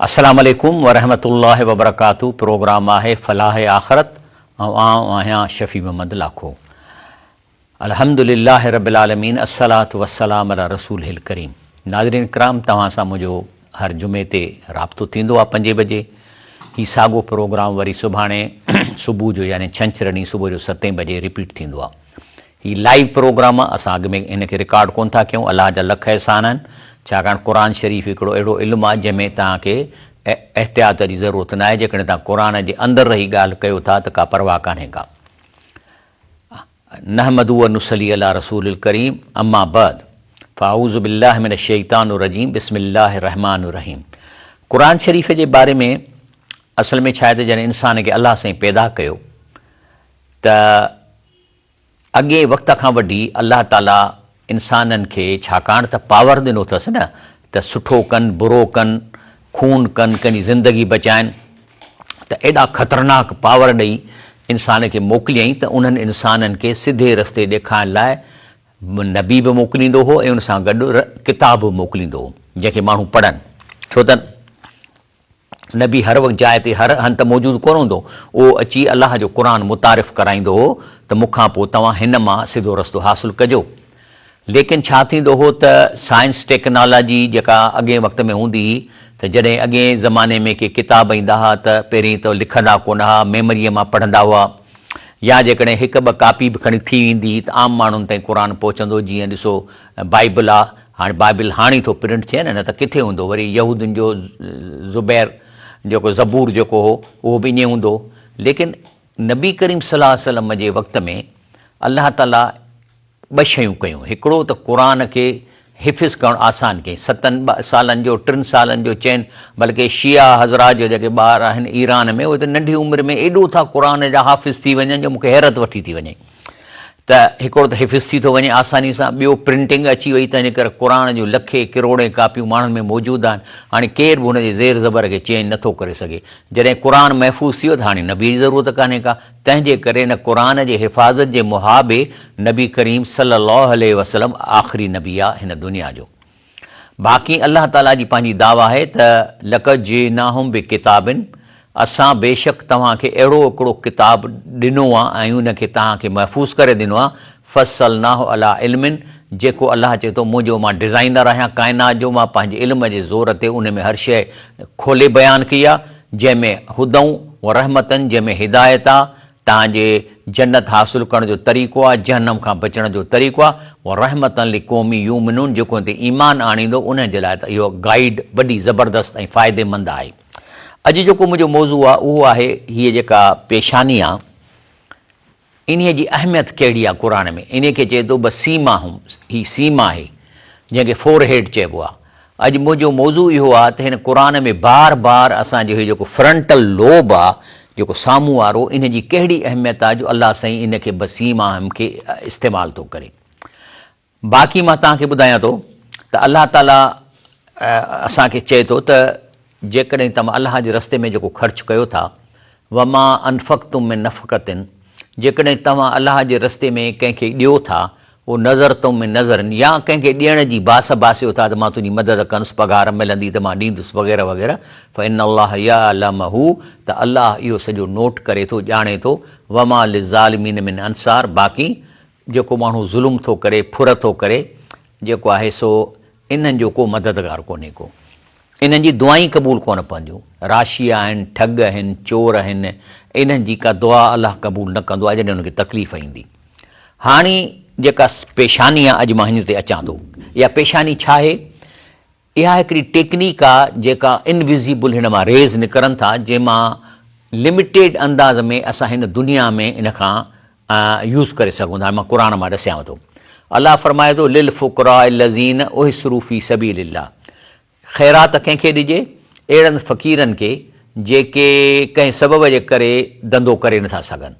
السلام عليڪم ورحمة الله وبرڪاته پروگرام آهي فلاح آخرت ۽ آئون آهيان شفيع محمد لاکو الحمد لله رب العالمين الصلوة والسلام علي رسوله الڪريم ناظرين ڪرام توهان سان منهنجو هر جمعي تي رابطو ٿيندو آهي پنجين بجي هي ساڳو پروگرام وري سڀاڻي صبح جو يعني ڇنڇر ڏينهن صبح جو ستين بجي رپيٽ ٿيندو آهي هي لائيو پروگرام آ اسان اڳ ۾ هن کي رڪارڊ ڪون ٿا ڪيون الله جا لک احسان آهن ڇاڪاڻ قرآن شريف هڪڙو اهڙو علم آ جنهن ۾ توهان کي احتياط جي ضرورت ناهي جيڪڏهن توهان قرآن جي اندر رهي ڳالهه ڪيو ٿا ته ڪا پرواهه ڪانهي ڪا نحمده و نصلي علي رسول الڪريم اما بعد فاعوذ بالله من الشيطان الرجيم بسم الله الرحمن الرحيم قرآن شريف جي باري ۾ اصل ۾ ڇا آهي ته جڏهن انسان کي الله سائين پيدا ڪيو ته اڳئين وقت کان وڍي الله تعاليٰ انسانن کي ڇاڪاڻ ته پاور ڏنو اٿس نه ته سٺو ڪن، برو ڪن، خون ڪن، ڪنهن جي زندگي بچائن ته ايڏا خطرناڪ پاور ڏئي انسان کي موڪليائين ته انهن انسانن کي سڌي رستي ڏيکارڻ لاء نبي به موڪليندو هو ۽ ان سان گڏ ڪتاب به موڪليندو هو جنهن کي ماڻهو پڙهن ڇو ته نبي هر وقت جاء تي هر هنڌ ته موجود ڪونه هوندو، اهو اچي الله جو قرآن متعارف ڪرائيندو هو ته مون کان پوء توهان هن مان سڌو رستو حاصل ڪجو. ليڪن ڇا ٿيندو هو ته سائنس ٽيڪنالاجي جيڪا اڳئين وقت ۾ هوندي هئي ته جڏهن اڳئين زماني ۾ ڪي ڪتاب ايندا ها ته پهرين ته لکندا ڪونه ها ميمريء مان پڙهندا هئا يا جيڪڏهن هڪ ٻه ڪاپي به کڻي ٿي ويندي هئي ته عام ماڻهن تائين قرآن پهچندو جيئن ڏسو بائيبل آ هاڻي بائبل هاڻي ٿو پرنٽ ٿئي نه نه ته ڪٿي هوندو وري يهودين جو زبير جيڪو زبور جيڪو هو اهو به ائين هوندو هو ليڪن نبي ڪريم صلي الله عليه وسلم جي وقت ۾ الله تعالي ٻه شيون ڪيون هڪڙو ته قرآن کي حفظ ڪرڻ آسان ڪيائين ستن سالن جو ٽن سالن جو چئن بلڪه شيعا حضرات جو جيڪي ٻار آهن ايران ۾ اهي ته ننڍي عمر ۾ ايڏو ٿا قرآن جا حافظ ٿي وڃن جو مونکي حيرت وٺي ٿي وڃي ته هڪڙو ته حفظ ٿي ٿو وڃي آساني سان، ٻيو پرنٽنگ اچي وئي تنهنجي ڪري قرآن جون لکين ڪروڙين ڪاپيون ماڻهن ۾ موجود آهن، هاڻي ڪير به هن جي زير زبر کي چينج نٿو ڪري سگهي. جڏهن قرآن محفوظ ٿي ويو ته هاڻي نبي جي ضرورت ڪانهي ڪا، تنهنجي ڪري ان قرآن جي حفاظت جي محابي نبي ڪريم صلي الله عليه وسلم آخري نبي آ هن دنيا جو. باقي الله تعاليٰ جي پنهنجي دعويٰ آهي ته لقد جئناهم بڪتاب اسان بيشڪ توهان کي اهڙو هڪڙو ڪتاب ڏنو آهي ۽ ان کي توهان کي محفوظ ڪري ڏنو آهي فصلناه علي علم جيڪو الله چئي ٿو منهنجو مان ڊزائنر آهيان ڪائنات جو مان پنهنجي علم جي زور تي ان ۾ هر شيء کولي بيان ڪئي آهي جنهن ۾ هدًا ورحمة جنهن ۾ هدايت آهي توهان جي جنت حاصل ڪرڻ جو طريقو آهي، جهنم کان بچڻ جو طريقو آهي، ورحمة لقوم يومنون جيڪو ان تي ايمان آڻيندو انهن جي لاء ته اهو گائيڊ وڏي زبردست ۽ فائديمند آهي. اڄ جيڪو منهنجو موضوع آهي اهو آهي هيء جيڪا پيشاني آهي انهيء جي اهميت ڪهڙي آهي قرآن ۾ انهيء کي چئي ٿو بسيماهم هي سيما آهي جنهن کي فور هيڊ چئبو آهي. اڄ منهنجو موضوع اهو آهي ته هن قرآن ۾ بار بار اسان جو هي جيڪو فرنٽل لوب آهي جيڪو سامهون وارو ان جي ڪهڙي اهميت آهي جو الله سائين ان کي بسيماهم کي استعمال ٿو ڪري. باقي مان توهان کي ٻڌايان ٿو ته الله تعالي اسان کي چئي ٿو ته جيڪڏهن توهان الله جي رستي ۾ جيڪو خرچ ڪيو ٿا وما انفقتم من نفقة جيڪڏهن توهان الله جي رستي ۾ ڪنهن کي ڏيو ٿا او نذرتم من نذر يا ڪنهن کي ڏيڻ جي باس باسيو ٿا ته مان تنهنجي مدد ڪندس پگهار ملندي ته مان ڏيندس وغيره وغيره فان الله يعلمه ته الله اهو سڄو نوٽ ڪري ٿو ڄاڻي ٿو وما للظالمين من انصار باقي جيڪو ماڻهو ظلم ٿو ڪري ڦر ٿو ڪري جيڪو آهي سو انهن جو ڪو مددگار ڪونهي ڪو انهن جي دعائين قبول ڪونه پونديون. راشي آهن، ٺڳ آهن، چور آهن، انهن جي ڪا دعا الله قبول نه ڪندو آهي جڏهن انهن کي تڪليف ايندي. هاڻي جيڪا پيشاني آهي اڄ مان هن تي اچان ٿو. اها پيشاني ڇا آهي؟ اها هڪڙي ٽيڪنيڪ آهي جيڪا انوزيبل هن مان ريز نڪرن ٿا جنهن مان لميٽيڊ انداز ۾ اسان هن دنيا ۾ ان کان يوز ڪري سگهون ٿا. مان قرآن مان ڏسيانو ٿو. الله فرمائي ٿو للفقراء الذين احصروا في سبيل الله خيرات ڪنهن کي ڏجي؟ اهڙن فقيرن کي جيڪي ڪنهن سبب جي ڪري ڌنڌو ڪري نٿا سگهن.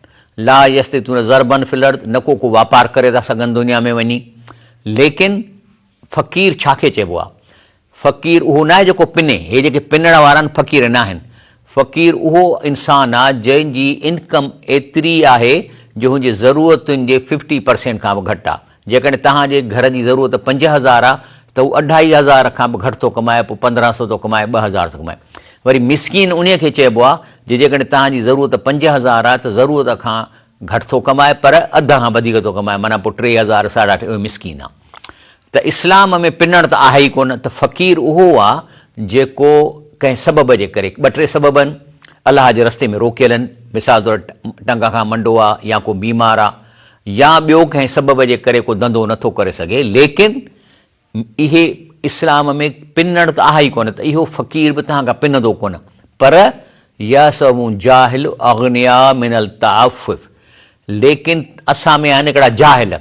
لا يستطيعون ضربا في الارض نه ڪو ڪو واپار ڪري ٿا سگهن دنيا ۾ وڃي. ليڪن فقير ڇا کي چئبو آهي؟ فقير اهو ناهي جيڪو پني، هي جيڪي پنڻ وارا آهن فقير ناهن. فقير اهو انسان آهي جنهن جي انڪم ايتري آهي جو هن جي ضرورتن جي ففٽي پرسينٽ کان به گهٽ آهي. جيڪڏهن توهان جي گهر جي ضرورت 5000 آهي ته هو اڍائي هزار کان به گهٽ ٿو ڪمائي پوء 15 سو ٿو ڪمائي 2000 ٿو ڪمائي. وري مسڪين انهيء کي چئبو آهي جي جيڪڏهن توهان جي ضرورت 5000 آهي ته ضرورت کان گهٽ ٿو ڪمائي پر اڌ کان وڌيڪ ٿو ڪمائي معنيٰ پوء 3000 ساڍا ٽي اهو مسڪين آهي. ته اسلام ۾ پنڻ ته آهي ئي ڪونه ته فقير اهو آ جيڪو ڪنهن سبب جي ڪري، ٻه ٽي سبب آهن، الله جي رستي ۾ روڪيل آهن، مثال طور ٽنگ کان منڊو آ يا ڪو بيمار آ يا ٻيو ڪنهن سبب جي ڪري ڪو ڌنڌو نٿو ڪري سگهي ليڪن اهي اسلام ۾ پنڻ ته آهي ئي ڪونه ته اهو فقير به توهان کان پنندو ڪونه پر يحسبهم جاهل اغنياء من التعفف ليڪن اسان ۾ آهن هڪڙا جاهل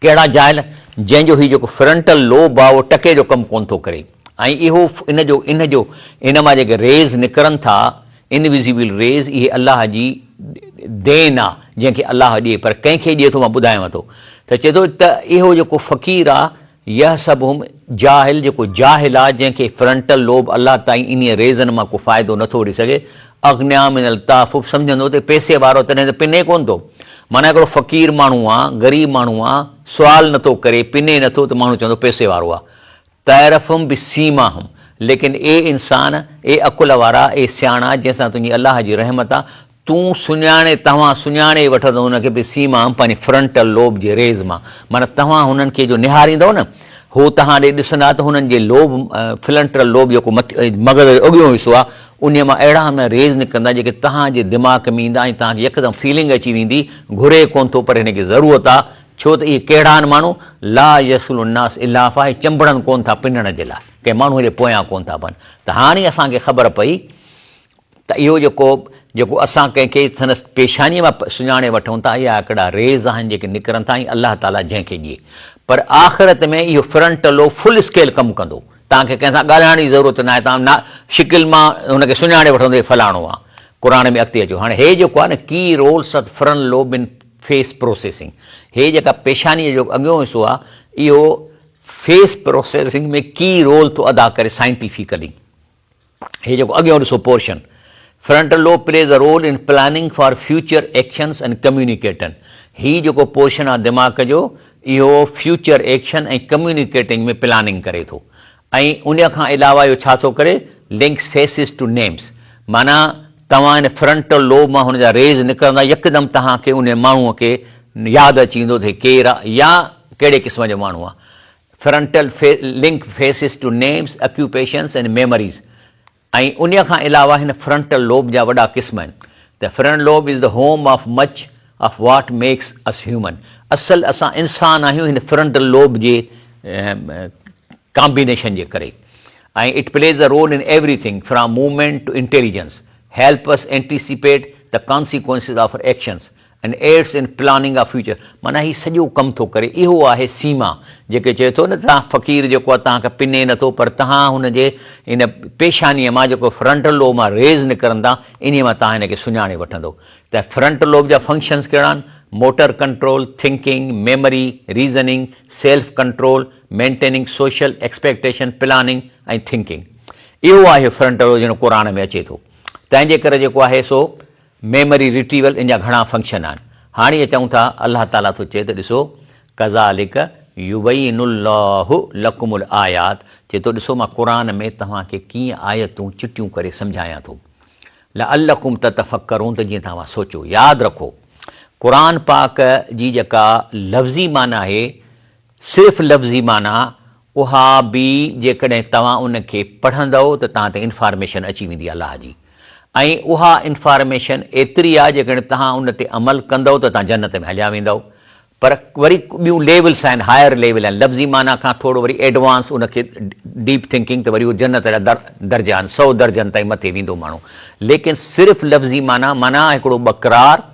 ڪهڙا جاهل جنهن جو هي جيڪو فرنٽل لوب آ اهو ٽڪي جو ڪم ڪونه ٿو ڪري ۽ اهو ان جو ان جو ان مان جيڪي ريز نڪرن ٿا انويزيبل ريز اهي الله جي دين آ جنهن کي الله ڏي پر ڪنهن کي ڏي ٿو مان ٻڌايان ٿو ته چئي ٿو ته اهو جيڪو فقير آ يحسبهم جاهل جيڪو جاهل آ جنهن کي فرنٽل لوب الله تائين انهيء ريزن مان ڪو فائدو نٿو وٺي سگهي، اغنياء من التعفف سمجهندو ته پئسي وارو تڏهن ته پني ڪونه ٿو. معنيٰ هڪڙو فقير ماڻهو آ، غريب ماڻهو آ، سوال نٿو ڪري، پني نٿو ته ماڻهو چوندو پئسي وارو آ. تعرفهم بسيماهم ليڪن اي انسان، اي عقل وارا، اي سياڻا جنهن سان تنهنجي الله جي رحمت آ، تون سڃاڻي، توهان سڃاڻي وٺندؤ هن کي به سيما پنهنجي فرنٽل لوب جي ريز مان، معنيٰ توهان هنن کي جو نهاريندؤ نه، هو توهان ڏي ڏسندا ته هنن جي لوب، فرنٽل لوب جيڪو مٿي مغز جو اڳيون حصو آهي، انهيء مان اهڙا هميشه ريز نڪرندا جيڪي توهان جي دماغ ۾ ايندا ۽ توهان کي يڪدم فيلنگ اچي ويندي، گهري ڪونه ٿو پر هن کي ضرورت آهي، ڇو ته اهي ڪهڙا آهن ماڻهو، لا يسئل الناس الحافا، اهي چنبڙن ڪونه ٿا پنڻ جي لاء، ڪنهن ماڻهوء جي پويان ڪونه ٿا پون. ته هاڻي اسان کي خبر پئي ته اهو جيڪو جيڪو اسان ڪنهن کي سندس پيشانيء مان سڃاڻي وٺون ٿا، اها هڪڙا ريز آهن جيڪي نڪرن ٿا ۽ الله تعاليٰ جنهن کي ڏئي. پر آخرت ۾ اهو فرنٽلو فل اسڪيل ڪم ڪندو. توهان کي ڪنهن سان ڳالهائڻ جي ضرورت ناهي، توهان شڪل مان هن کي سڃاڻي وٺندو هي فلاڻو آهي. قرآن ۾ اڳتي اچو. هاڻي هي جيڪو آهي نه key roles of frontal lobe in face processing هي جيڪا پيشانيء جو اڳيون حصو آهي اهو فيس پروسيسنگ ۾ ڪي رول ٿو ادا ڪري سائنٽيفڪلي. هي جيڪو اڳيون ڏسو portion frontal lobe plays a role in planning for future actions and communicating هي جيڪو پورشن آهي دماغ جو اهو فيوچر ايڪشن ۽ ڪميونيڪيٽنگ ۾ پلاننگ ڪري ٿو ۽ ان کان علاوه اهو ڇا ٿو ڪري لنڪس فيسز ٽو نيمز معنيٰ توهان ان فرنٽل لوب مان هن جا ريز نڪرندا يڪدم توهان کي ان ماڻهوء کي ياد اچي ويندو ته هي ڪير آهي يا ڪهڙي قسم جو ماڻهو آهي frontal link faces to names, occupations and memories ۽ انهيء کان علاوه هن فرنٽل لوب جا وڏا قسم آهن ته frontal lobe is the home of much of what makes us human اصل اسان انسان آهيون هن فرنٽل لوب جي ڪامبينيشن جي ڪري ۽ it plays a role in everything from movement to intelligence help us anticipate the consequences of our actions and aids in planning of future معنيٰ هي سڄو ڪم ٿو ڪري اهو آهي سيما جيڪي چئي ٿو نه توهان فقير جيڪو آهي توهان کي پني نٿو پر توهان هن جي ان پيشانيء مان جيڪو فرنٽ لوب مان ريز نڪرن ٿا انهيء مان توهان هن کي سڃاڻي وٺندو ته فرنٽ لوب جا فنڪشنز ڪهڙا آهن motor control thinking memory reasoning self control maintaining social expectation planning ۽ thinking اهو آهي فرنٽ لوب جيڪو قرآن ۾ اچي ٿو تنهن جي ڪري جيڪو آهي سو ميموري ريٽريول ان جا گهڻا فنڪشن آهن. هاڻي اچون ٿا الله تعالي ٿو چئي ته ڏسو ڪذالڪ يبين الله لڪم الآيات چئي ٿو ڏسو مان قرآن ۾ توهان کي ڪيئن آيتون چٽيون ڪري سمجهايان ٿو لعلڪم تتفڪرون ته جيئن توهان سوچو. ياد رکو قرآن پاڪ جي جيڪا لفظي معنيٰ آهي صرف لفظي معنيٰ اها به جيڪڏهن توهان ان کي پڙهندؤ ته توهان تي انفارميشن اچي ويندي الله جي ۽ اها انفارميشن ايتري آهي جيڪڏهن توهان ان تي عمل ڪندؤ ته توهان جنت ۾ هليا ويندؤ پر وري ٻيون ليولس آهن هائر ليول آهن لفظي معنيٰ کان ٿورو وري ايڊوانس ان کي ڊيپ ٿنڪنگ ته وري اهو جنت جا درجا آهن سو درجن تائين مٿي ويندو ماڻهو ليڪن صرف لفظي معنيٰ معنيٰ هڪڙو ٻڪرار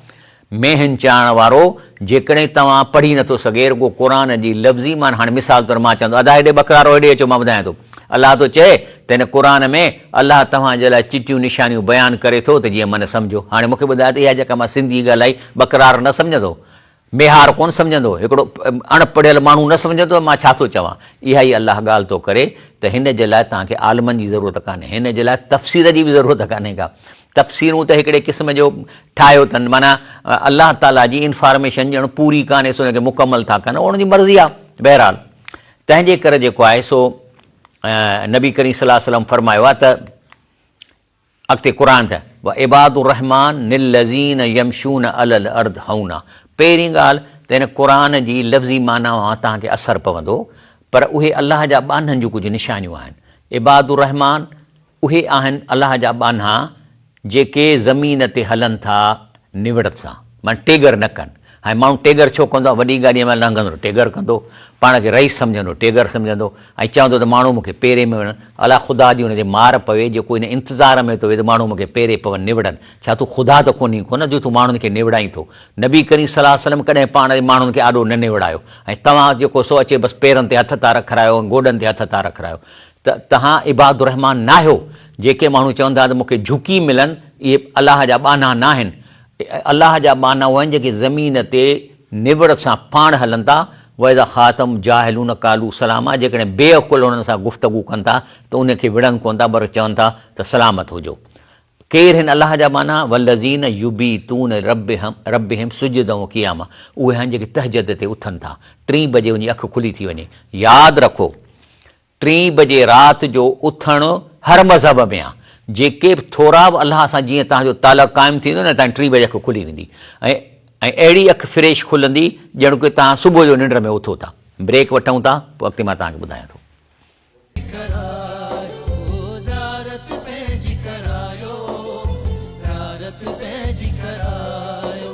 مينهن چارڻ وارو جيڪڏهن توهان پڙهي نٿو سگهي رڳو قرآن جي لفظي معنيٰ هاڻي مثال طور مان چوان ٿو ادا هيڏي ٻڪرارو هيڏي اچو مان ٻڌايان ٿو الله ٿو چئي ته هن قرآن ۾ الله توهان جي لاء چٽيون نشانيون بيان ڪري ٿو ته جيئن من سمجهو هاڻي مونکي ٻڌايو ته اها جيڪا مان سنڌي ڳالهائي ٻڪرار نه سمجهندو ميهار ڪونه سمجهندو هڪڙو اڻ پڙهيل ماڻهو نه سمجهندو ته مان ڇا ٿو چوان اها ئي الله ڳالهه ٿو ڪري ته هن جي لاء توهان کي عالمن جي ضرورت ڪانهي هن جي لاء تفسير جي به ضرورت ڪانهي ڪا تفسيرون ته هڪڙي قسم جو ٺاهيو اٿن معنيٰ الله تعاليٰ جي انفارميشن ڄڻ پوري ڪانهي سو ان کي مڪمل ٿا ڪن ان جي مرضي آهي بهرحال تنهن جي ڪري جيڪو آهي سو نبي ڪريم صلي الله عليه وسلم فرمايو آهي ته. اڳتي قرآن ته وعباد الرحمان الذين يمشون علي الارض هونا پهرين ڳالهه ته هن قرآن جي لفظي معنيٰ مان توهان کي اثر پوندو پر اهي الله جا ٻانهن جون ڪجهه نشانيون آهن. عباد الرحمان اهي آهن الله جا ٻانها جيڪي زمين تي هلن ٿا نوڙت سان معنيٰ ٽيڳر نه ڪن. هاڻي ماڻهو ٽيڳر ڇو ڪندو آهي؟ وڏي گاڏيء مان لنگهندو ٽيڳر ڪندو، پاڻ کي رئيس سمجهندو ٽيڳر سمجهندو ۽ چوندو ته ماڻهو مون کي پيري ۾ وڙهن. الا خدا جي ان تي مار پوي جيڪو ان انتظار ۾ ٿو ويهي ته ماڻهو مون کي پيري پون نوڙن. ڇا تون خدا ته ڪونهين ڪونه جو تون ماڻهن کي نوڙائين ٿو. نبي ڪريم صلي الله عليه وسلم ڪڏهن پاڻ ماڻهن کي آڏو نه نوڙايو ۽ توهان جيڪو سو اچي بس پيرن تي هٿ ٿا رکرايو ۽ گوڏن تي هٿ ٿا رکرايو ته توهان عباد الرحمان ناهيو. جيڪي ماڻهو چون ٿا ته مون کي جهڪي ملن اهي الله جا ٻانها ناهن. الله جا ٻانها اهي آهن جيڪي زمين تي نوڙ سان پاڻ هلن ٿا، واذا خاطبهم الجاهلون قالوا سلاما جيڪڏهن بي عقل انهن سان گفتگو ڪن ٿا ته انهن کي وڙهن ڪونه ٿا بلڪ چون ٿا ته سلامت هجو. ڪير هن الله جا ٻانها؟ والذين يبيتون لربهم سجدا وقياما اهي آهن جيڪي تهجد تي اٿن ٿا، ٽين بجي ان جي اک کلي ٿي وڃي. ياد رکو! ٽين بجي رات جو اٿڻ هر مذهب ۾ آ. جيڪي به ٿورا به الله سان جيئن توهان جو تعلق قائم ٿيندو نه توهان جي ٽين بجي اک کلي ويندي ۽ ۽ اهڙي اک فريش کلندي ڄڻ ڪي توهان صبح جو ننڊ ۾ اٿو ٿا. بريڪ وٺون ٿا پوء اڳتي مان توهان کي ٻڌايان ٿو. ڪرايو زيارت پنهنجي ڪرايو زيارت پنهنجي ڪرايو.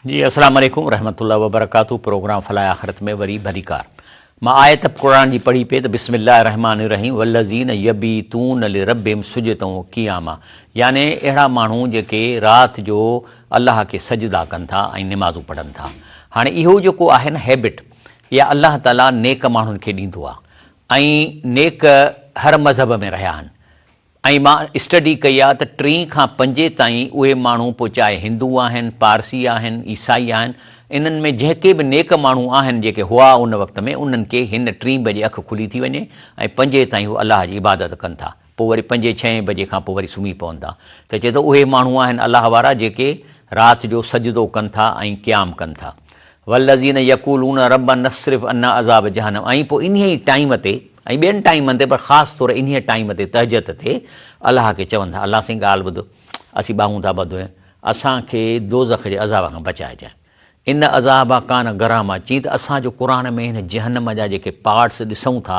جي السلام عليڪم ورحمة الله وبرڪاته پروگرام فلاح آخرت ۾ وري ڀليڪار مان آيت قرآن جي پڙهي پئي ته بسم الله الرحمٰن الرحيم والذين يبيتون لربهم سجدا وقياما يعني اهڙا ماڻهو جيڪي رات جو الله کي سجدا ڪن ٿا ۽ نمازون پڙهن ٿا. هاڻي اهو جيڪو آهي نه هيبٽ اها الله تعاليٰ نيڪ ماڻهن کي ڏيندو آهي ۽ نيڪ هر مذهب ۾ رهيا آهن ۽ مان اسٽڊي ڪئي آهي ته ٽين کان پنجين تائين اهي ماڻهو پوء چاهي هندو آهن، پارسي آهن، عيسائي آهن انهن ۾ جيڪي به نيڪ ماڻهو آهن جيڪي هئا ان وقت ۾ انهن کي هن ٽين بجي اک کلي ٿي وڃي ۽ پنجين تائين هو الله جي عبادت ڪن ٿا. پوء وري پنجين ڇهين بجي کان پوء وري سمهي پون ٿا ته چئي ٿو اهي ماڻهو آهن الله وارا جيڪي رات جو سجدو ڪن ٿا ۽ قيام ڪن ٿا. والذين يقولون ربنا اصرف عنا عذاب جهنم ۽ پوء انهيء ئي ٽائيم تي ۽ ٻين ٽائيمن تي پر خاص طور انهيء ٽائيم تي تهجد تي الله کي چون ٿا الله سائين ڳالهه ٻڌ اسين ٻانهون ٿا ٻڌون اسان کي دوزخ جي عذاب کان بچائجانء. ان عذاب ڪان غراما، چين ته اسان جو قرآن ۾ هن جهنم جا جيڪي پارٽس ڏسون ٿا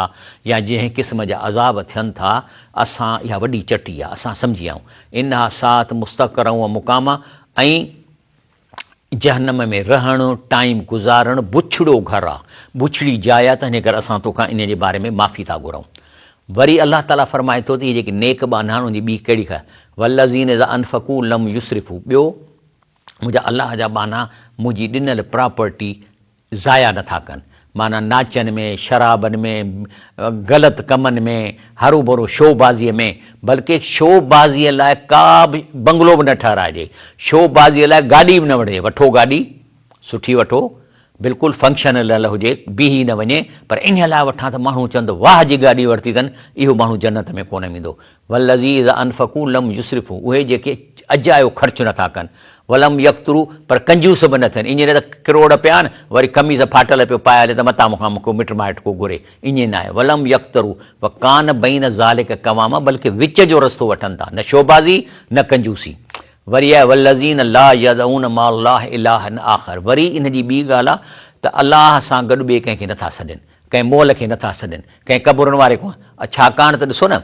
يا جنهن قسم جا عذاب ٿين ٿا اسان اها وڏي چٽي آهي اسان سمجهي آيون انها ساعت مستقرا و مقاما ۽ جهنم ۾ رهڻ ٽائيم گذارڻ بڇڙو گهر آهي بڇڙي جاء آهي تنهنجي ڪري اسان توکان انهي جي باري ۾ معافي ٿا گهرون وري الله تعالي فرمائي ٿو ته اهي جيڪي نيڪ ٻانها آهن ان جي ٻي ڪهڙي خ والذين اذا انفقوا لم يسرفوا ٻيو منهنجا الله جا ٻانها منهنجي ڏنل پراپرٽي ضايع نه ٿا ڪن معنيٰ ناچن ۾ شرابن ۾ غلط ڪمن ۾ هروڀرو شو بازيء ۾ بلڪه شو بازيء لاء ڪا به بنگلو به نه ٺهرائجي شو بازيء لاء گاڏي به نه وٺجي وٺو گاڏي سٺي وٺو بلڪل فنڪشنل هجي بيهي نه وڃي پر انهيء لاء وٺان ته ماڻهو چون ته واهه جي گاڏي ورتي اٿن اهو ماڻهو جنت ۾ ڪونه ويندو والذي اذا انفقوا لم يسرفوا اهي جيڪي اجايو خرچ نٿا ڪن ولم يقتروا پر ڪنجوس به نه ٿين ائين نه ته ڪروڙ پيا آهن وري قميص ڦاٽل پيو پائي هلي ته متان مون کان مون کي مٽ مائٽ ڪو گهري ائين ناهي ولم يقتروا وڪان بين ذلڪ قواما بلڪه وچ جو رستو وٺن ٿا نه شوبازي نه ڪنجوسي وري آهي والذين لا يدعون مع الله الها آخر وري ان جي ٻي ڳالهه آهي ته الله سان گڏ ٻئي ڪنهن کي نٿا سڏين، ڪنهن مئل کي نٿا سڏين، ڪنهن قبرن واري کان، ڇاڪاڻ ته ڏسو نه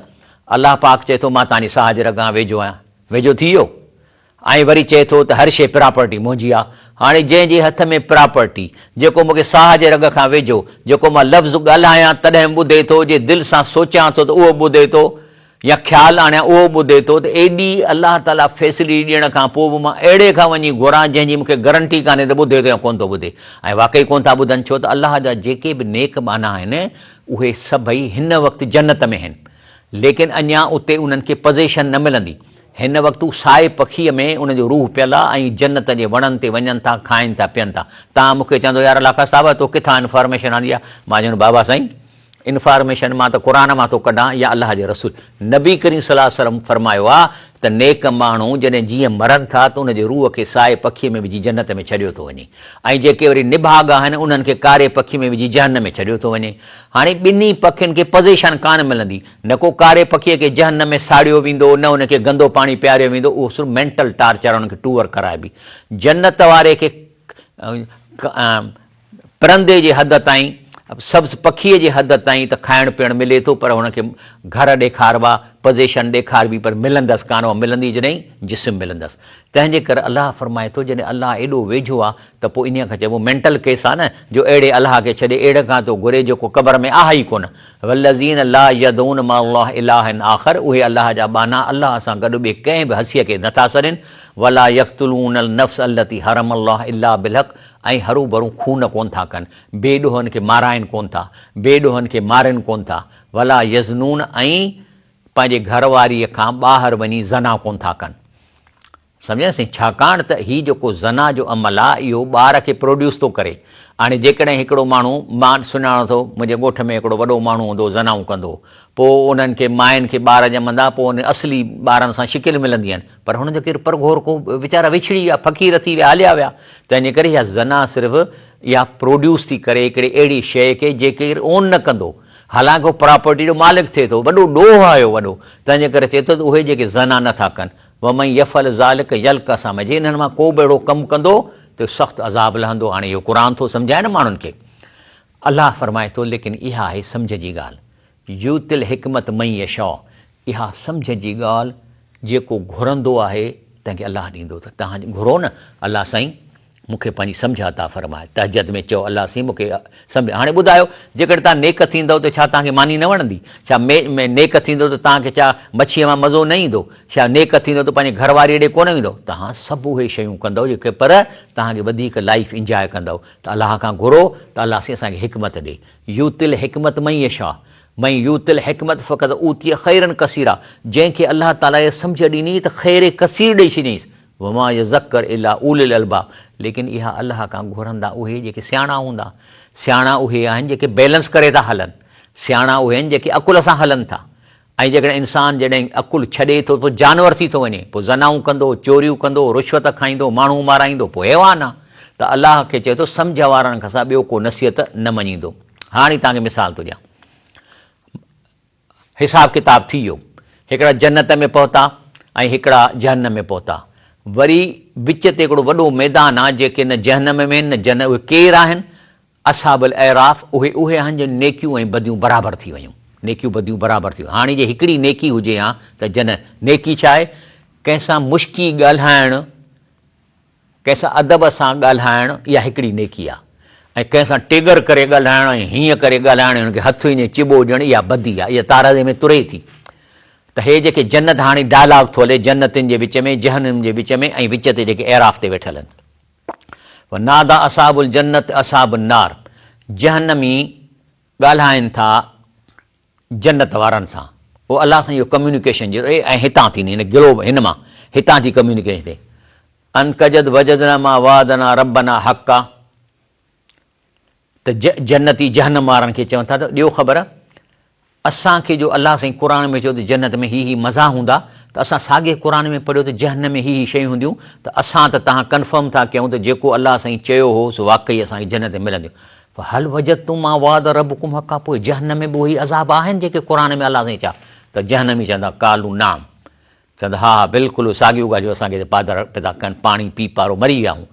الله پاڪ چئي ٿو مان توهان جي ساهه جي رڳ کان ويجهو آهيان، ويجهو ٿي ويو ۽ وري چئي ٿو ته هر شيء پراپرٽي منهنجي آهي، هاڻي جنهن جي هٿ ۾ پراپرٽي، جيڪو مون کي ساهه جي رڳ کان ويجهو، جيڪو مان لفظ ڳالهايان تڏهن ٻڌي ٿو، جي دل سان سوچيان ٿو ته اهو ٻڌي ٿو، يا خيال آڻيان اهو ٻڌي ٿو ته ايڏي الله تعاليٰ فيصلي ڏيڻ کان پوء به مان اهڙي کان وڃي گهران جنهن جي مون کي گرنٽي ڪانهي ته ٻڌي ٿو يا ڪونه ٿو ٻڌي ۽ واقعي ڪونه ٿا ٻڌن ڇو ته الله جا جيڪي به نيڪ ٻانها آهن اهي سڀئي هن وقت جنت ۾ آهن ليڪن اڃا اتي انهن کي پزيشن نه ملندي هن وقت هو سائي پکيء ۾ انهن جو روح پيل آهي ۽ جنت جي وڻن تي وڃن ٿا کائن ٿا پين ٿا توهان مون کي چوندو يار لاکا صاحب تو ڪٿان انفارميشن آندي آهي مان چوندس بابا سائين. انفارميشن مان ته قرآن مان ٿو ڪڍان يا الله جي رسول نبي ڪريم صلي الله عليه وسلم فرمايو آ ته نيڪ ماڻهو جڏهن جيئن مرن ٿا ته ان جي روح کي سائي پکي ۾ وجهي جنت ۾ ڇڏيو ٿو وڃي ۽ جيڪي وري نڀاڳ آهن انهن کي ڪاري پکي ۾ وجهي جهنم ۾ ڇڏيو ٿو وڃي. هاڻي ٻنهي پکين کي پزيشن ڪانه ملندي. نه ڪو ڪاري پکيء کي جهنم ۾ ساڙيو ويندو نه ان کي گندو پاڻي پياريو ويندو اهو صرف مينٽل ٽارچر انهن کي ٽوئر ڪرائبي. جنت واري کي پرندي جي حد تائين، سبز پکيء جي حد تائين ته کائڻ پيئڻ ملي ٿو پر هن کي گهر ڏيکاربا، پزيشن ڏيکاربي پر ملندس ڪانه اها ملندي جڏهن جسم ملندس. تنهن جي ڪري الله فرمائي ٿو جڏهن الله ايڏو ويجهو آ ته پوء انهيء کان چئبو مينٽل ڪيس آ نه جو اهڙي الله کي ڇڏي اهڙي کان ٿو گهري جيڪو قبر ۾ آهي ئي ڪونه. والذين لا يدعون مع الله الها آخر اهي الله جا ٻانها الله سان گڏ ٻئي ڪنهن به هسيء کي نٿا سڏين ولا يقتلون النفس التي حرم الله الا بالحق ۽ هروڀرو خون ڪونه ٿا ڪن، بي ڏوهن کي مارائين ڪونه ٿا، بي ڏوهن کي مارين ڪونه ٿا، ولا يزنون ۽ پنهنجي گهر واريء کان ٻاهر وڃي زنا ڪونه ٿا ڪن. سمجهيا سائين ڇاڪاڻ ته هي جيڪو زنا جو عمل آ اهو ٻار کي پروڊيوس ٿو ڪري. هاڻي جيڪڏهن هڪڙو ماڻهو مان سڃاڻان ٿو منهنجي ڳوٺ ۾ هڪڙو وڏو ماڻهو هوندو هو زنائون ڪندو هو پوء انهن کي ماين کي ٻار ڄمندا پوء انهن اصلي ٻارن سان شڪل ملندي آهن پر هنن جو ڪير پرگهور ڪو ويچارا وڇڙي ويا فقير ٿي ويا هليا ويا تنهن جي ڪري اها زنا صرف اها پروڊيوس ٿي ڪري هڪڙي اهڙي شيء کي جيڪي ڪير اون نه ڪندو حالانڪه هو پراپرٽي جو مالڪ ٿئي ٿو وڏو ڏوهه آهي اهو وڏو تنهن جي ڪري ٿئي ٿو ته اهي جيڪي زنا نه ٿا ڪن ومن يفعل ذلک يلق اثاما جي انهن مان ڪو به اهڙو ڪم ڪندو ته سخت عذاب لهندو هاڻي اهو قرآن ٿو سمجهائي نه ماڻهن کي الله فرمائي ٿو ليڪن اها آهي سمجهه جي ڳالهه يؤتي الحڪمت من يشاء اها سمجهه جي ڳالهه جيڪو گهرندو آهي تنهن کي الله ڏيندو ته توهان گهرو نه الله سائين مون کي پنهنجي سمجهه عطا فرماء تهجد ۾ چئو الله سائين مون کي سمجهه هاڻي ٻڌايو جيڪڏهن توهان نيڪ ٿيندؤ ته ڇا توهان کي ماني نه وڻندي ڇا نيڪ ٿيندؤ ته توهان کي ڇا مڇيء مان مزو نه ايندو ڇا نيڪ ٿيندؤ ته پنهنجي گهر واريء ڏي ڪونه ويندؤ توهان سڀ اهي شيون ڪندؤ جيڪي پر توهان کي وڌيڪ لائيف انجواء ڪندؤ ته الله کان گهرو ته الله سائين اسان کي حڪمت ڏي يؤتي الحڪمت من يشاء من يؤت الحڪمت فقد اوتي خيرا ڪثيرا جنهن کي الله تعاليٰ اها سمجهه ڏني ته خير ڪثير ڏئي ڇڏيائينس وما يذڪر الا اولو الالباب ليڪن اها الله کان گهرندا اهي جيڪي سياڻا هوندا سياڻا اهي آهن جيڪي بيلنس ڪري ٿا هلن سياڻا اهي آهن جيڪي عقل سان هلن ٿا ۽ جيڪڏهن انسان جڏهن عقل ڇڏي ٿو پوء جانور ٿي ٿو وڃي پوء زنائون ڪندو چوريون ڪندو رشوت کائيندو ماڻهو مارائيندو پوء حيوان آ ته الله کي چئي ٿو سمجهه وارن کان سواء ٻيو ڪو نصيحت نه مڃيندو. هاڻي توهان کي مثال ٿو ڏيان. حساب ڪتاب ٿي ويو. هڪڙا جنت ۾ پهتا ۽ هڪڙا جهنم ۾ پهتا. وري وچ تي هڪڙو وڏو ميدان آ جيڪي نه جهنم ۾ آهن نه جنت اهي ڪير آهن؟ اصحاب الاعراف اهي اهي آهن جن نيڪيون ۽ بديون برابر ٿي ويون. نيڪيون بديون برابر ٿي ويون. هاڻي جي هڪڙي نيڪي هجي ها ته جنت. نيڪي ڇا آهي؟ ڪنهن سان مشڪي ڳالهائڻ. ڪنهن سان ادب سان ڳالهائڻ اها هڪڙي نيڪي آهي ۽ ڪنهن سان ٽيڳر ڪري ڳالهائڻ ۽ هيئن ڪري ڳالهائڻ ۽ هن کي هٿ ائين چٻو ڏيڻ اها بدي آهي اها تارازي ۾ تري ٿي ته هي جيڪي جنت هاڻي ڊائلاگ ٿو هلي جنتين جي وچ ۾ جهنم جي وچ ۾ ۽ وچ تي جيڪي اعراف تي ويٺل آهن ونادا اصحاب الجنت اصحاب النار جهنمي ڳالهائن ٿا جنت وارن سان پوء الله سائين اهو ڪميونيڪيشن جي ۽ هتان ٿيندي هن گلوب هن مان هتان ٿي ڪميونيڪيشن ٿئي ان قجد وجدنا ما وعدنا ربنا حقا ته جنتي جهنم وارن کي چون ٿا ته ڏيو خبر اسان کي جو الله سائين قرآن ۾ چيو ته جنت ۾ هي هي مزا هوندا ته اسان ساڳي قرآن ۾ پڙهيو ته جهنم ۾ هي هي شيون هونديون ته اسان ته تهان ڪنفرم ٿا ڪيون ته جيڪو الله سائين چيو هو سو واقعي اسان کي جنت ۾ ملنديون فهل وجدتم ما وعد ربڪم حقا پوء جهنم ۾ به اهي عذاب آهن جيڪي قرآن ۾ الله سائين چيا ته جهنمي چوندا قالوا نعم چوندا ها ها بلڪل اهي ساڳيون ڳالهيون اسان کي پادر پيدا ڪن پاڻي پي پارو مري ويا آهيون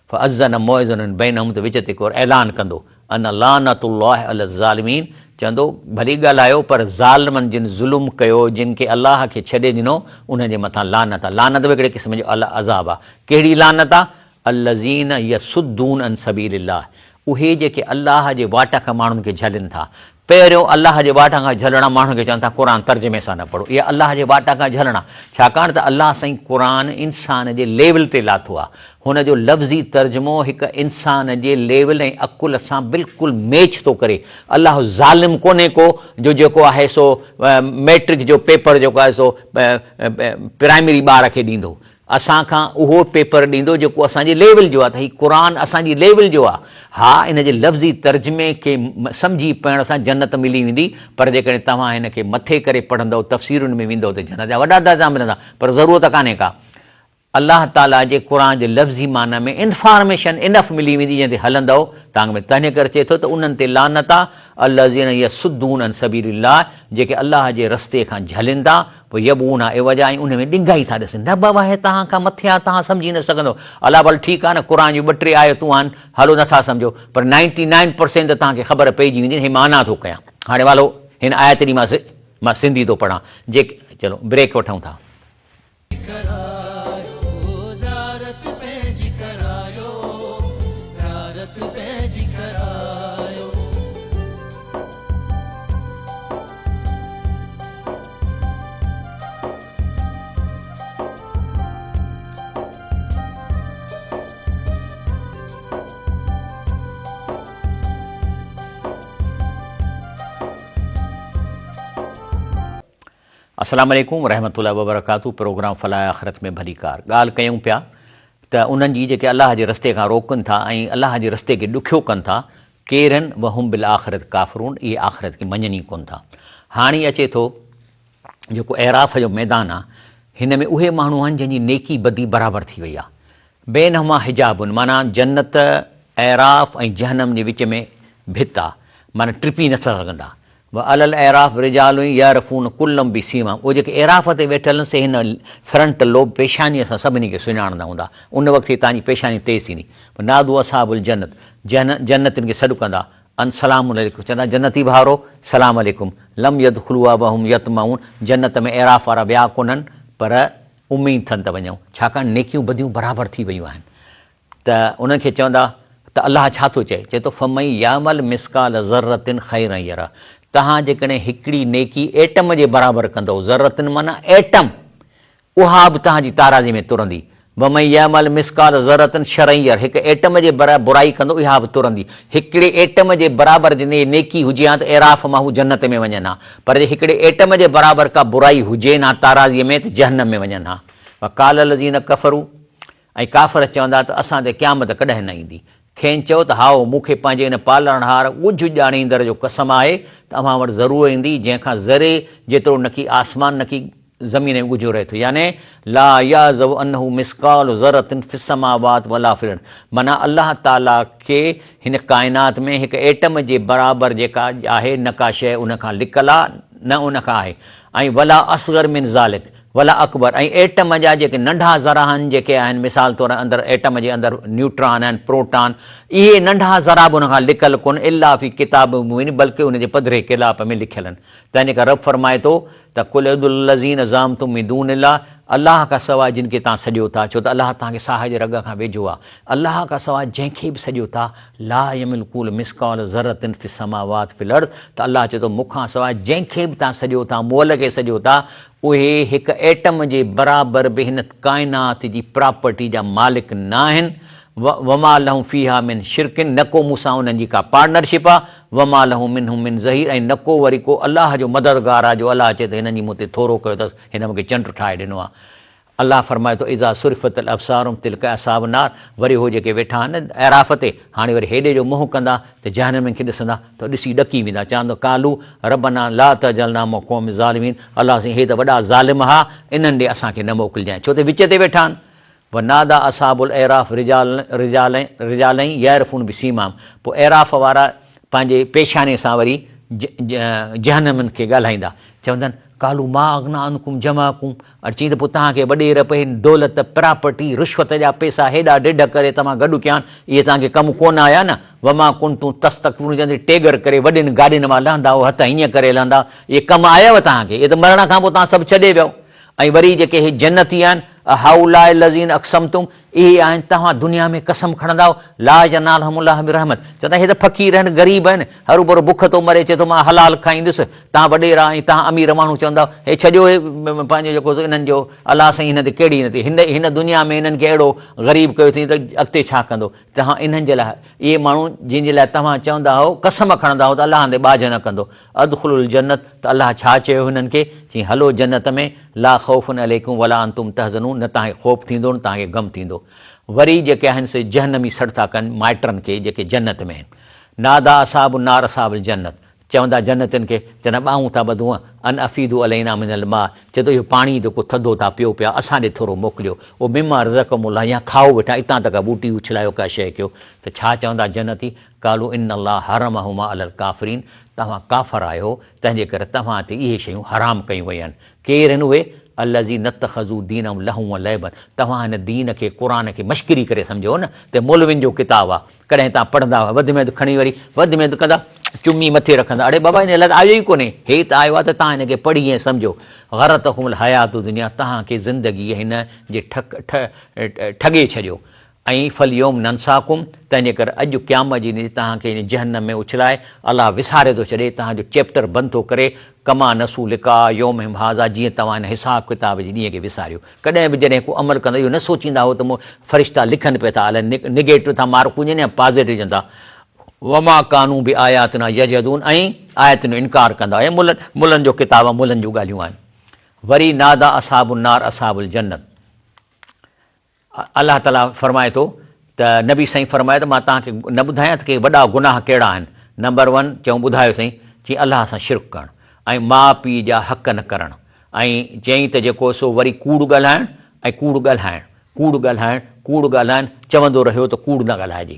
فاذن مؤذن بينهم ته وچ تي ڪو اعلان ڪندو ان لعنت الله علی الظالمين چوندو ڀلي ڳالهايو پر ظالمن جن ظلم ڪيو جن کي الله کي ڇڏي ڏنو انهن جي مٿان لعنت آهي لعنت به هڪڙي قسم جو عذاب آهي ڪهڙي لعنت آهي الذين يصدون عن سبيل الله اهي جيڪي الله جي واٽ کان ماڻهن کي جهلين ٿا. پهريون الله جي واٽ کان جهلڻا ماڻهن کي چون ٿا قرآن ترجمي سان نه پڙهو اها الله جي واٽ کان جهلڻا ڇاڪاڻ ته الله سائين قرآن انسان جي ليول تي لاٿو آهي هن جو لفظي ترجمو هڪ انسان جي ليول ۽ عقل سان بلڪل ميچ ٿو ڪري الله ظالم ڪونهي ڪو جو جيڪو آهي سو ميٽرڪ جو پيپر جيڪو آهي سو پرائمري ٻار کي ڏيندو. اسان کان اهو پيپر ڏيندو جيڪو اسان جي ليول جو آهي ته هي قرآن اسان جي ليول جو آهي. ها ان جي لفظي ترجمي کي سمجهي پڙهڻ سان جنت ملي ويندي پر جيڪڏهن توهان هن کي مٿي ڪري پڙهندؤ تفسيرن ۾ ويندؤ ته جنت جا وڏا درجا ملندا پر ضرورت ڪانهي ڪا. الله تعاليٰ جي قرآن جي لفظي معنيٰ ۾ انفارميشن انف ملي ويندي جنهن تي هلندؤ تانگ ۾ تنهن ڪري چئي ٿو ته انهن تي لعنت آ الذين يصدون عن سبيل الله جيڪي الله جي رستي کان جهلين ٿا پوء يبغونها عوجا ۽ ان ۾ ڏنگائي ٿا ڏسن نه بابا هي توهان کان مٿي آ توهان سمجهي نه سگهندؤ الله ڀل ٺيڪ آ نه قرآن جون ٻه ٽي آيتون آهن هلو نه ٿا سمجهو پر نائنٽي نائن پرسينٽ ته توهان کي خبر پئجي ويندي نه هي معنيٰ ٿو ڪيان هاڻي والو هن آيت ڏي مان سنڌي ٿو پڙهان جيڪي چلو بريڪ وٺون ٿا. ڪرايو زيارت پنهنجي ڪرايو زيارت پنهنجي ڪرايو. السلام عليڪم ورحمة الله وبرڪاته پروگرام فلاح آخرت ۾ ڀليڪار ڳالهه ڪيون پيا ته انهن جي جيڪي الله جي رستي کان روڪن ٿا ۽ الله جي رستي کي ڏکيو ڪن ٿا ڪير آهن وهم بالآخرت ڪافرون اهي آخرت کي مڃن ئي ڪون ٿا هاڻي اچي ٿو جيڪو اعراف جو ميدان آ هن ۾ اهي ماڻهو آهن جن جي نيڪي بدي برابر ٿي وئي آ بينهما حجاب معنيٰ جنت اعراف ۽ جهنم جي وچ ۾ ڀت آ معنيٰ ٽپي نٿا سگهندا وعلي الاعراف رجال يعرفون ڪلا بسيماهم اهي جيڪي اعراف تي ويٺل آهن سي هن فرنٽ لوب پيشانيء سان سڀني کي سڃاڻندا هوندا ان وقت هي توهان جي پيشاني تيز ٿيندي نادوا اصحاب الجنت جنتين کي سڏ ڪندا ان سلام عليڪم چوندا جنتي ڀائرو سلام عليڪم لم يدخلوها وهم يطمعون جنت ۾ اعراف وارا ويا ڪونهن پر اميد اٿن ته وڃون ڇاڪاڻ نيڪيون بديون برابر ٿي ويون آهن ته انهن کي چوندا ته الله ڇا ٿو چئي؟ چئي ٿو فمن يعمل مثقال ذرة خيرا يره توهان جيڪڏهن هڪڙي نيڪي ايٽم جي برابر ڪندؤ، ذرة معنيٰ ايٽم، اها به توهان جي تارازي ۾ ترندي، ومن يعمل مثقال ذرة شرا يره هڪ ايٽم جي برابر برائي ڪندو اها به ترندي. هڪڙي ايٽم جي برابر جي نيڪي هجي ها ته اعراف مان هو جنت ۾ وڃن ها، پر جي هڪڙي ايٽم جي برابر ڪا برائي هجين ها تارازيء ۾ ته جهنم ۾ وڃن ها. وقال الذين ڪفروا ۽ ڪافر چوندا ته اسان تي قيامت ڪڏهن نه ايندي. کين چئو ته هائو، مون کي پنهنجي ان پالڻهار ڳجهه ڄاڻيندڙ جو قسم آهي ته اوهان وٽ ضرور ايندي، جنهن کان ذري جيترو نڪي آسمان نڪي زمين ۾ ڳجهو رهي ٿو، يعني، لا يعزب عنه مثقال ذرة في السماوات ولا في الارض معنيٰ الله تعاليٰ کي هن ڪائنات ۾ هڪ ايٽم جي برابر جيڪا آهي نه ڪا شيء ان کان لڪل آهي نه ان کان آهي ۽ ولا اصغر من ذلڪ ولا اڪبر ۽ ايٽم جا جيڪي ننڍا ذرا آهن جيڪي آهن مثال طور اندر ايٽم جي اندر نيوٽران آهن پروٽان اهي ننڍا ذرا به ان کان لڪل ڪونهن الا في ڪتاب مبين بلڪه ان جي پڌري ڪلاب ۾ لکيل آهن تنهن ڪري رب فرمائي ٿو ته قل ادعوا الذين زعمتم من دون الله الله کان سواء جن کي توهان سڏيو ٿا ڇو ته الله توهان کي ساهه جي رڳ کان ويجهو آهي الله کان سواء جنهن کي به سڏيو ٿا لا يملڪون مثقال ذرة في السماوات في الارض ته الله چئي ٿو مون کان سواء جنهن کي به توهان سڏيو ٿا مئل کي سڏيو ٿا اهي هڪ ايٽم جي برابر به هن ڪائنات جي پراپرٽي جا مالڪ ناهن، وما لهم فيها من شرڪ نه ڪو مون سان انهن جي ڪا پارٽنرشپ آ، وما له منهم من ظهير ۽ نه ڪو وري ڪو الله جو مددگار آ جو الله چئي ته هنن جي مون تي ٿورو ڪيو اٿس هن مون کي چنڊ ٺاهي ڏنو آ. الله فرمائي ٿو، اذا صرفت الابصار تلک اصحاب النار وري هو جيڪي ويٺا آهن نه اعراف تي، هاڻي وري هيڏي جو منهن ڪندا ته جهنمين کي ڏسندا ته ڏسي ڏڪي ويندا، چوندا قالو ربنا لا تجعلنا مع القوم الظالمين الله سائين هي ته وڏا ظالم ها، انهن ڏي اسان کي نه موڪلجانء، ڇو ته وچ تي ويٺا آهن. وناديٰ اصحاب الاعراف رجالا يعرفون بسيماهم پوء اعراف وارا پنهنجي پيشاني سان وري جهنمين کي ڳالهائيندا، چوندن، قالوا ما اغنيٰ عنڪم جمعڪم اڙي چئين ته پوء توهان کي وڏير پئي دولت، پراپرٽي، رشوت جا پئسا هيڏا ڊيڍ ڪري توهان گڏ ڪيا آهن، اهي توهان کي ڪم ڪونه آيا نه؟ وما ڪنتم تستڪبرون چوندي ٽيڳر ڪري وڏين گاڏين مان لهندا هئو هٿ هيئن ڪري لهندا اهي ڪم آيو توهان کي؟ اهي ته مرڻ کان پوء توهان سڀ ڇڏي ويؤ ۽ وري جيڪي هي جنتي آهن، اهؤلاء الذين اقسمتم اهي آهن توهان دنيا ۾ قسم کڻندائو، لا ينالهم الله برحمت، چوندا هي ته فقير آهن غريب آهن، هروڀرو بک ٿو مري چئي ٿو مان حلال کائيندس، توهان وڏيرا ۽ توهان امير ماڻهو چوندائو هي ڇڏيو هي پنهنجو جيڪو سو انهن جو الله سائين هن تي ڪهڙي هن تي هن هن دنيا ۾ انهن کي اهڙو غريب ڪيو اٿئي ته اڳتي ڇا ڪندو، توهان انهن جي لاء اهي ماڻهو جن جي لاء توهان چوندا هئو قسم کڻندا هئو ته الله هن تي ٻاجهه نه ڪندو، ادخلوا الجنت ته الله ڇا چيو هنن کي؟ چيائين هلو جنت ۾ لا خوف عليڪم ولا انتم تحزنون نه توهان کي خوف ٿيندو نه توهان کي غم ٿيندو. وري جيڪي آهن سي جهنمي سڏ ٿا ڪن مائٽن کي جيڪي جنت ۾ آهن. ناديٰ اصحاب النار اصحاب الجنت چوندا جنتين کي چوندا ٻانهون ٿا ٻڌون ان افيضوا علينا من الماء چئي ٿو اهو پاڻي جيڪو ٿڌو ٿا پيو پيا اسان ڏي ٿورو موڪليو او مما رزقڪم الله يا کائو ويٺا اتان ته ڪا ٻوٽي اڇلايو ڪا شيء ڪيو ته ڇا چوندا جنتي قالوا ان الله حرمهما علي الڪافرين توهان ڪافر آهيو تنهن جي ڪري توهان تي اهي شيون حرام ڪيون ويون آهن. ڪير آهن اهي؟ الذين اتخذوا دينهم لهوا ولعبا توهان هن دين کي، قرآن کي، مشڪري ڪري سمجهيو نه ته مولوين جو ڪتاب آهي ڪڏهن توهان پڙهندا هئا وڌ ۾ وڌ کڻي وري وڌ ۾ وڌ ڪندا چمي مٿي رکندا اڙي بابا ان لاء ته آيو ئي ڪونهي هي ته آيو آهي ته توهان هن کي پڙهي ۽ سمجهو غرتهم الحيات الدنيا توهان کي زندگي هن جي ٺڳي ڇڏيو ۽ فاليوم ننساڪم، تنهنجي ڪري اڄ قيامت جي ڏينهن توهان کي هن جهنم ۾ اڇلائي الله وساري ٿو ڇڏي، توهان جو چيپٽر بند ٿو ڪري، ڪما نسوا لقاء يومهم هذا جيئن توهان هن حساب ڪتاب جي ڏينهن کي وساريو. ڪڏهن به جڏهن ڪو عمل ڪندا اهو نه سوچيندا هو ته مون فرشتا لکن پيا ٿا الائي نگيٽو ٿا مارڪون ڏين يا پازيٽو ڏين ٿا. وما ڪانوا بآياتنا يجحدون ۽ آيتن جو انڪار ڪندا هئا. ملن ملن جو ڪتاب آهي ملن جون ڳالهيون آهن. وري ناديٰ اصحاب النار اصحاب الجنت. الله تعاليٰ فرمائي ٿو ته نبي سائين فرمايو ته مان توهان کي نه ٻڌايان ته ڪي وڏا گناهه ڪهڙا آهن؟ نمبر ون چيائون ٻڌايو سائين، چيائين الله سان شرڪ ڪرڻ ۽ ماء پيء جا حق نه ڪرڻ ۽ چيائين ته جيڪو سو وري ڪوڙ ڳالهائڻ ۽ ڪوڙ ڳالهائڻ، ڪوڙ ڳالهائڻ، ڪوڙ ڳالهائڻ، چوندو رهيو ته ڪوڙ نه ڳالهائجي.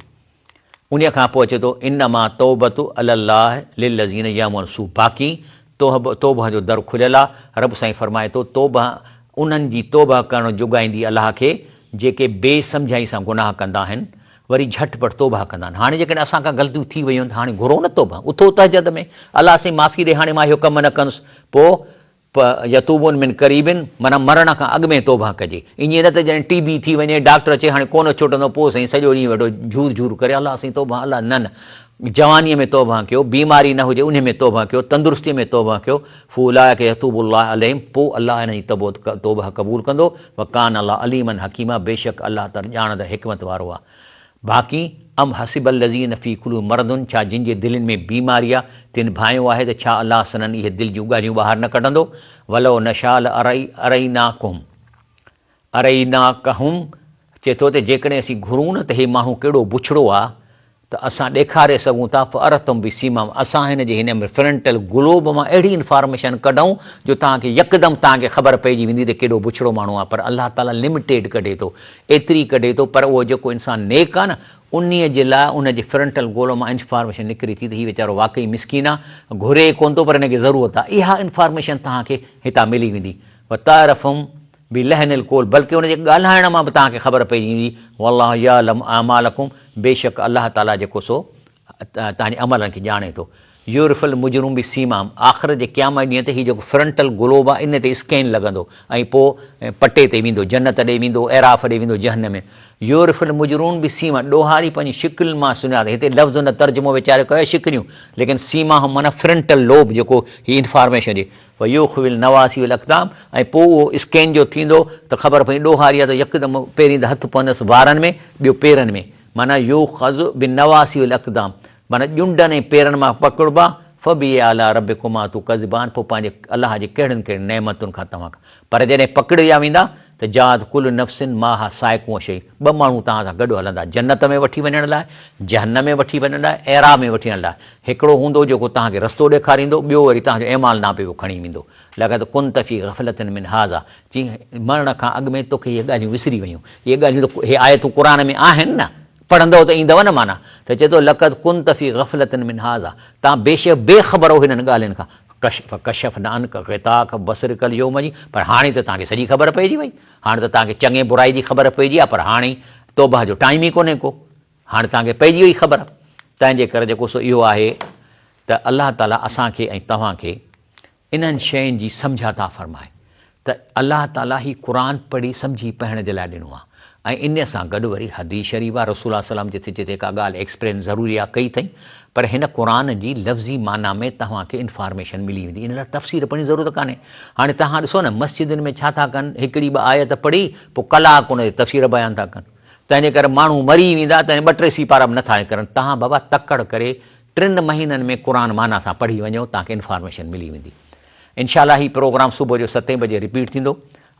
انهيء کان پوء اچي ٿو انما التوبة علي الله للذين يعملون السوء باقي توبه جو در کليل آ، رب سائين فرمائي ٿو توبه انهن جي توبه ڪرڻ جوڳائيندي الله کي جيڪي بي سمجهائي سان گناهه ڪندا آهن وري جهٽ پٽ توبه ڪندا آهن هاڻي جيڪڏهن اسان کان غلطيون ٿي ويون آهن ته هاڻي گهرو نه توبه اٿو تهجد ۾ الله سائين معافي ڏي هاڻي مان اهو ڪم نه ڪندس پوء پ يتوبون من قريب معنيٰ مرڻ کان اڳ ۾ توبه ڪجي. ائين نه ته جڏهن ٽي بي ٿي وڃي ڊاڪٽر چئي هاڻي ڪونه ڇٽندو پوء سائين سڄو ڏينهن ويٺو جهور جهور ڪري الله سائين توبه الله نه نه جوانيء ۾ توبه ڪيو بيماري نه هجي انهي ۾ توبه ڪيو تندرستيء ۾ توبه ڪيو فاولئک يتوب الله عليهم پوء الله انهن جي توبه قبول ڪندو وڪان الله عليما حڪيما بيشڪ الله تعالي ڄاڻندڙ حڪمت وارو آهي. باقي، ام حسب الذين في قلوبهم مرض ڇا جن جي دلين ۾ بيماري آ، تن ڀانئيو آهي ته ڇا الله سندن اهي دل جون ڳالهيون ٻاهر نه ڪڍندو؟ ولو نشاء لاريناڪهم اريناڪهم چئي ٿو ته جيڪڏهن اسين گهرون نه ته هي ماڻهو ڪيڏو بڇڙو آ ته اسان ڏيکاري سگهون ٿا فعرفتم بسيماهم اسان هن جي هن فرنٽل گلوب مان اهڙي انفارميشن ڪڍون جو توهان کي يڪدم توهان کي خبر پئجي ويندي ته ڪيڏو بڇڙو ماڻهو آ پر الله تعاليٰ لميٽيڊ ڪڍي ٿو ايتري ڪڍي ٿو پر اهو جيڪو انسان نيڪ آ نه انهيء جي لاء ان جي فرنٽل گول مان انفارميشن نڪري ٿي ته هي ويچارو واقعي مسڪين آ گهري ڪونه ٿو پر هن کي ضرورت آ اها انفارميشن توهان کي هتان ملي ويندي وتعرفهم بلحن القول بلڪه ان جي ڳالهائڻ مان به توهان کي خبر پئجي ويندي والله يعلم اعمالڪم بيشڪ الله تعاليٰ جيڪو سو توهان جي عملن کي ڄاڻي ٿو. يعرف المجرمون بسيماهم آخرت جي قيامت ڏينهن تي هي جيڪو فرنٽل گلوب آهي ان تي اسڪين لڳندو ۽ پوء پٽي تي ويندو جنت ڏي ويندو اعراف ڏي ويندو جهنم ۾ يعرف المجرمون بسيماهم ڏوهاري پنهنجي شڪل مان سڃاڻ هتي لفظ ان ترجمو ويچاري ڪيو آهي شڪليون ليڪن سيماهم معنيٰ فرنٽل لوب جيڪو هي انفارميشن جي ويوخوي النواصي والاقدام ۽ پوء اهو اسڪين جو ٿيندو ته خبر پئي ڏوهاري آهي ته يڪدم پهرين ته هٿ پوندس وارن ۾ ٻيو پيرن ۾ معنيٰ يؤخذ بالنواصي والاقدام معنيٰ ڄنڊن ۽ پيرن مان پڪڙبا، فبأي آلاء ربڪما تڪذبان پوء پنهنجي الله جي ڪهڙين ڪهڙين نعمتن کان توهان پر جڏهن پڪڙيا ويندا ته جاءت ڪل نفس معها سائق و شهيد ٻه ماڻهو توهان سان گڏ هلندا جنت ۾ وٺي وڃڻ لاء جهنم ۾ وٺي وڃڻ لاء اعراف ۾ وٺي وڃڻ لاء هڪڙو هوندو جيڪو توهان کي رستو ڏيکاريندو ٻيو وري توهان جو اعمال نامه به کڻي ويندو لقد ڪنت في غفلة من هذا چي مرڻ کان اڳ ۾ توکي اهي ڳالهيون وسري ويون. اهي ڳالهيون ته اهي آيتون قرآن ۾ آهن نه، پڙهندؤ ته ايندؤ نه معنيٰ ته چئي ٿو لقد ڪنت في غفلة من هذا توهان بيشڪ بي خبر هو هنن ڳالهين کان فڪشفنا عنڪ غطاءڪ فبصرڪ اليوم جي پر هاڻي ته توهان کي سڄي خبر پئجي وئي. هاڻي ته توهان کي چڱي برائي جي خبر پئجي آهي پر هاڻي توبه جو ٽائيم ئي ڪونهي ڪو. هاڻي توهان کي پئجي وئي خبر. تنهن جي ڪري جيڪو سو اهو آهي ته الله تعاليٰ اسان کي ۽ توهان کي انهن شين جي سمجهه عطا فرمائي ته الله تعاليٰ هي قرآن پڙهي سمجهي پڙهڻ جي لاء ڏنو آهي. ۽ انهيء سان گڏ وري حديث شريف آ، رسول الله صلعم جٿي جٿي ڪا ڳالهه ايڪسپلين ضروري آ ڪئي اٿئين، پر هن قرآن جي لفظي معنيٰ ۾ توهان کي انفارميشن ملي ويندي، ان لاء تفسير پڙهڻ جي ضرورت ڪانهي. هاڻي توهان ڏسو نه مسجدن ۾ ڇا ٿا ڪن، هڪڙي ٻه آيت پڙهي پوء ڪلاڪ ان جي تفسير بيان ٿا ڪن، تنهن جي ڪري ماڻهو مري ويندا تنهن ٻه ٽي سيپارا به نٿا نڪرن، توهان بابا تڪڙ ڪري ٽن مهينن ۾ قرآن معنيٰ سان پڙهي وڃو توهان کي انفارميشن ملي ويندي. انشاء الله هي پروگرام صبح جو ستين بجي رپيٽ ٿيندو.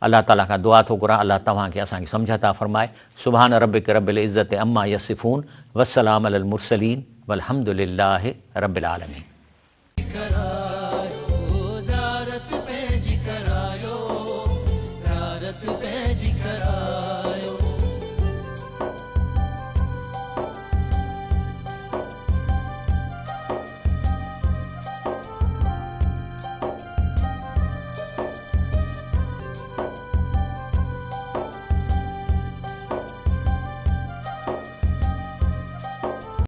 الله تعالي کان دعا ٿو گهران الله توهان کي اسان کي سمجهه عطا فرمائي سبحان ربک رب العزت عما يصفون والسلام علي المرسلين والحمد لله رب العالمين. ڪرايو.